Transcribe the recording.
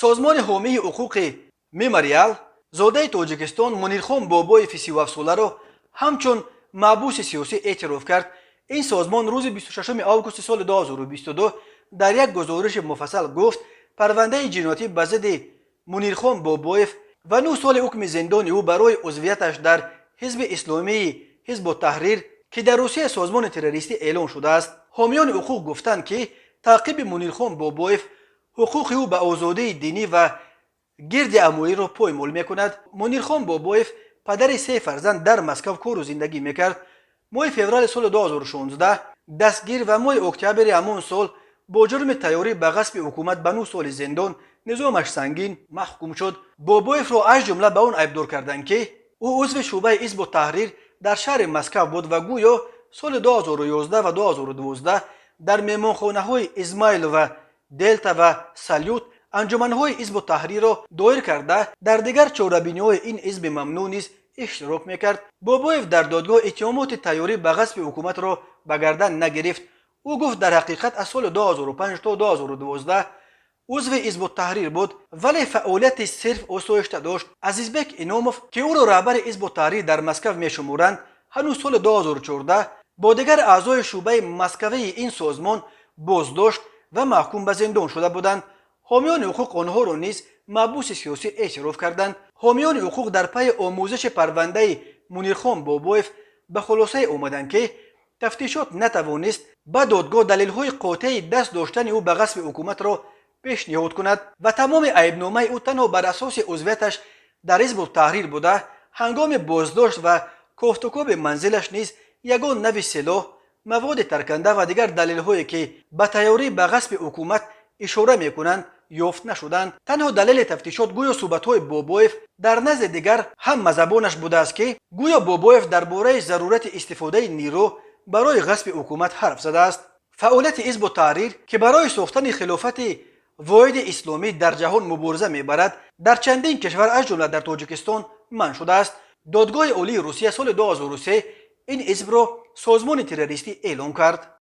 Созмони ҳомии ҳуқуқи «Мемориал» зодаи Тоҷикистон Мунирхон Бобоеви 37-соларо ҳамчун маҳбуси сиёсӣ эътироф кард. Ин созмон рӯзи 26 августи соли 2022 дар як гузориши муфассал гуфт, парвандаи ҷиноятӣ ба зидди Мунирхон Бобоев ва 9 соли ҳукми зиндони ӯ барои узвияташ дар ҳизби исломии Ҳизбу Таҳрир, ки дар Русия созмони террористӣ эълон шудааст. Ҳомиёни ҳуқуқ гуфтанд, ки таъқиби Мунирхон Бобоев ҳуқуқи ӯ ба озодии динӣ ва гирдиҳамоиро поймол мекунад. Мунирхон Бобоев, падари се фарзанд, дар Москав кору зиндагӣ мекард. Моҳи феврали соли 2016 дастгир ва моҳи октябри ҳамон сол бо ҷурми тайёрӣ ба ғасби ҳукумат ба 9 соли зиндон, низомаш сангин, маҳкум шуд. Бобоевро аз ҷумла ба он айбдор карданд, ки ӯ узви шӯъбаи Ҳизбу Таҳрир дар шаҳри Москав буд ва гӯё соли 2011 ва 2012 дар меҳмонхонаҳои Измайлово, Делта ва Салют анҷуманҳои Ҳизбу Таҳрирро доир карда, дар дигар чорабиниҳои ин ҳизби мамнӯъ низ иштирок мекард. Бобоев дар додгоҳ иттиҳомоти тайёрӣ ба ғасби ҳукуматро ба гардан нагирифт. Ӯ гуфт, дар ҳақиқат аз соли 2005 то 2012 узви Ҳизбу Таҳрир буд, вале фаъолияти сирф осоишта дошт. Азизбек Иномов, ки ӯро раҳбари Ҳизбу Таҳрир дар Москав мешуморанд, ҳанӯз соли 2014 бо дигар аъзои шӯъбаи москавии ин созмон боздошт ва маҳкум ба зиндон шуда буданд. Ҳомиёни ҳуқуқ онҳоро низ маҳбуси сиёсӣ эътироф карданд. Ҳомиёни ҳуқуқ дар пайи омӯзиши парвандаи Мунирхон Бобоев ба хулосае омаданд, ки тафтишот натавонист ба додгоҳ далелҳои қотеи даст доштани ӯ ба ғасби ҳукуматро пешниҳод кунад ва тамоми айбномаи ӯ танҳо бар асоси узвияташ дар Ҳизбу Таҳрир буда, ҳангоми боздошт ва кофтукоби манзилаш низ ягон нави силоҳ, маводи тарканда ва дигар далелҳое, ки ба тайёрӣ ба ғасби ҳукумат ишора мекунанд, ёфт нашуданд. Танҳо далели тафтишот гӯё суҳбатҳои Бобоев дар назди дигар ҳам мазабонаш будааст, ки гӯё Бобоев дар бораи зарурати истифодаи нирӯ барои ғасби ҳукумат ҳарф задааст. Фаъолияти Ҳизбу Таҳрир, ки барои сохтани хилофати воҳиди исломӣ дар ҷаҳон мубориза мебарад, дар чандин кишвар, аз ҷумла дар Тоҷикистон, манъ шудааст. Додгоҳи Олии Русия соли 2003 ин ҳизбро созмони террористӣ эълон кард.